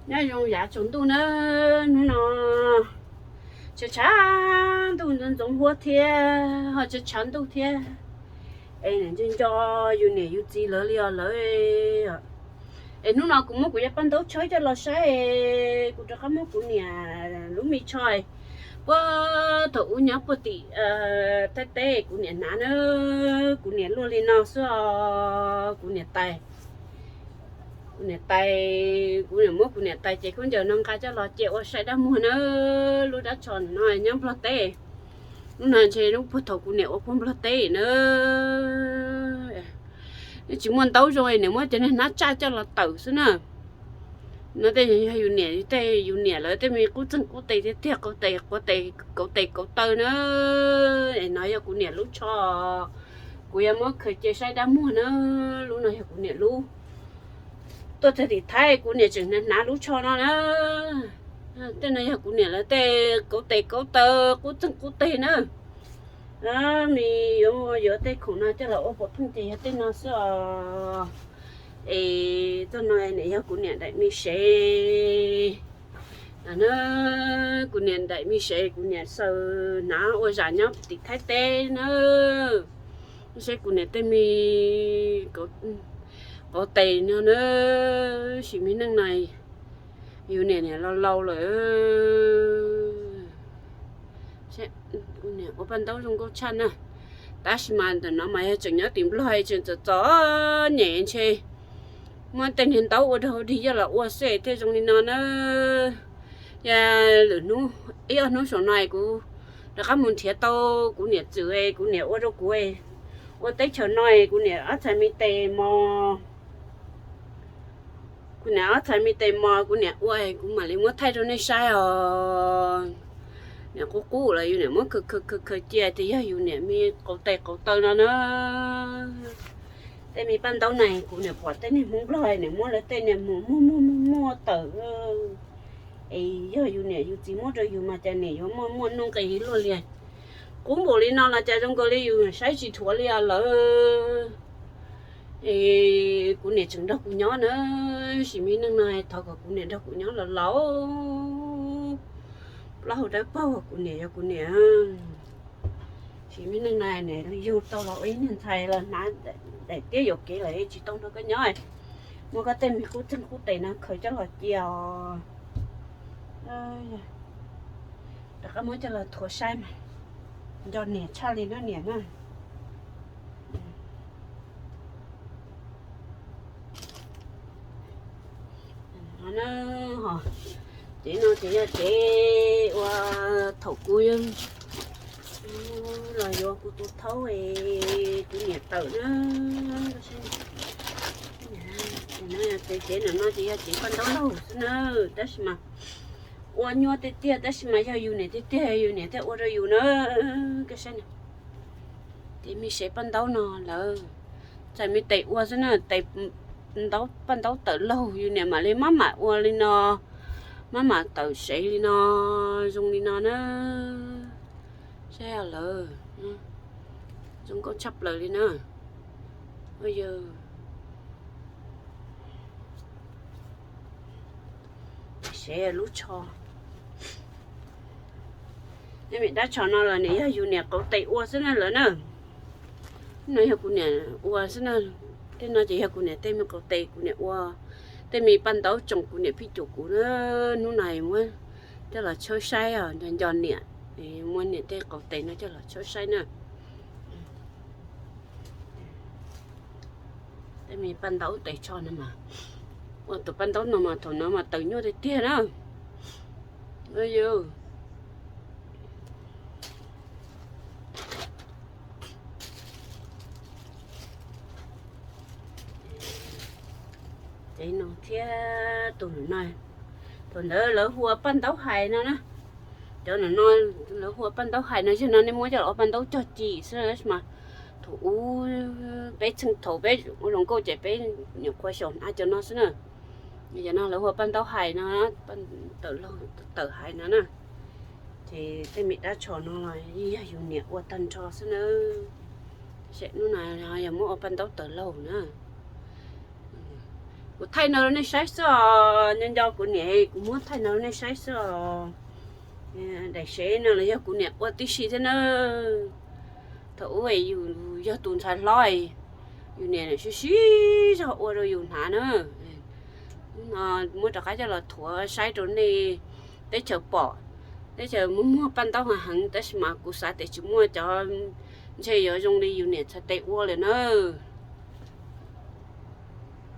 Nyob zoo yav tsaus ntuj na, hnub no tshav tshav ntuj ntxoov ntxoov huab thiab ho tshav tshav ntuj thiab, es nco nco yus niam yus txiv lawv li os lawv. Es hnub no kuv muab kuv cov paj ntaub tshawb coj los saib, kuv rov qab muab kuv niam lub me tsho puag thaum ub nyob puag tim Thaib teb kuv niam hnav na, kuv niam luaj li no xwb os, kuv niam tais. Kuv niam tais, kuv niam muab kuv niam tais cev khaub ncaws no nqa coj los cia ua saib dab muag na. Lub dab tsho no nyob Nplog teb, lub no ntshe lub puag thaum kuv niam ua puag Nplog teb na. Tsis muaj ntaub zoo, niam muab cov niag hnab tsaj coj los tawm xwb na. No tej yog yus niam, tej yus niam lawv tej me qub txeeg qub tes tiag tiag, qau tes, qau tes, kauv tes kauv taw na. Es no yog kuv niam lub tsho, kuv yuav muab khaws cia saib dab muag na. Lub no yog kuv niam lub. Tuaj txog tim Thaib kuv niam tseem hnav lub tsho no na. Tej no yog kuv niam lawv tej kauv tes kauv taw, qub txeeg qub tes na. Me yuav, yuav tej khoom no coj los ua pov pheej ces yog tej no xwb os. Es txoj no niam yog kuv niam daim me sev. Kuv niam daim me sev, kuv niam xaws hnav ua zam nyob tim Thaib teb na. Saib kuv niam tej me kauv tes no na, sim me neej no yus niam niam laus laus lawm. Kuv niam ua paj ntaub zoo nkauj tshaj na. Tab sis mas ntawm no mas yog tseem nyob tim Nplog tseem txom txom nyem ntshe muab tej niag ntaub ua rau hauv dig coj los ua xwb thiaj zoo li no na. Yog lwm hnub, ib ob hnub saum no kuv rov qab mus nrhiav tau kuv niam txwm, kuv niam ua rau kuv, ua teb chaws no, kuv niam ob txhais me tes mos, kuv niam ob txhais me tes mos kuv niam ua, kuv mam li muab thaij rau nej saib os. Niam qub qub lawm yus niam muab khaws khaws khaws cia tias yog yus niam me qau tes qau taw no na. Tej me paj ntaub na kuv niam pom tej niag Hmoob Nplog niam muab lawv tej niag muag muag muag muag tawm. Es yog yus niam yus txiv muab rau yus mas cas niam yuav muaj muaj nuj nqis luaj li. Qub npaum li no los cas zoo nkaus li yus saib tsis dhuav li os lawm. Es kuv niam tseem nrog kuv nyob na, sim me neej no thov kom kuv niam nrog kuv nyob los laus. Plaub hau dawb paug kuv niam yog kuv niam. Sim me neej no niam yug tau los ua ib niag ntxhais los hnav daim tiab yuam kev lawm tsis tau nrog koj nyob. Muab koj tej me qub txeeg qub tes no khaws coj los cia os. Rov qab muab coj los thuav saib mas. Nco niam tshaj li no niam na. Cev no ces yog cev uas thaum kuv los yuav kuv tus thaub, kuv niam tawm na. Ces cev no ces yog cev paj ntaub laug xwb na, tab sis mas ua nyuaj tiag tiag, tab sis mas yog yus niam tiag tiag yus niam thiaj ua rau yus na. Koj saib, ces me sev paj ntaub no lawm, txhais me tes ua xwb na, tes ntaub, paj ntaub tawm laug yus niam mam li maj mam ua li no, maj mam tawm sev li no, zoo li no na. Saib lawm, zoo nkauj tshaj plaws li na. Yog sev lub tsho. Tej me dab tsho no los niam yog yus niam qau tes ua xwb na lawm na. No yog kuv niam ua xwb na. Tej no ces yog kuv niam tej me qau tes kuv niam ua, tej me paj ntaub tsoom kuv niam phij cuam kuv na. Hnub no muab coj los tshawb saib os, nco nco niam, muab niam tej qau tes no coj los tshawb saib na. Tej me paj ntaub tes tsho no mas, ua tus paj ntaub no mas thaum no mas tawm nyuaj tiag tiag na. Ces no thiab tus no, thaum ntawd lawv hu ua paj ntaub hais no na. Cov no lawv hu ua paj ntaub hais no, yog no nej muab coj los ua paj ntaub cog ci xwb mas, thaum ub peb txheej thaum peb ua zoo nkauj ces peb nyuam qhuav xyaum hnav cov no xwb na. Cov no lawv hu ua paj ntaub hais no, tawm hais no na. Ces tej me dab tsho no los yog yus niam ua tag nrho xwb na. Tab sis hnub no yog muab ua paj ntaub tawm laug na. Kuv thaij no rau nej saib xwb os, nco nco kuv niam, kuv muab thaij no rau nej saib xwb os. Daim sev no los yog kuv niam ua tib si thiab na. Thaum ub yus yog tus ntxhais hlob, yus niam siv siv zog ua rau yus hnav na. Hnub no muab rov qab coj los thuav saib rau nej teb chaws pom. Teb chaws muaj muag paj ntaub heev heev, tab sis mas kuv xav tias tsis muaj cov ntshe yuav zoo li yus niam txhais tes ua lawm nawb.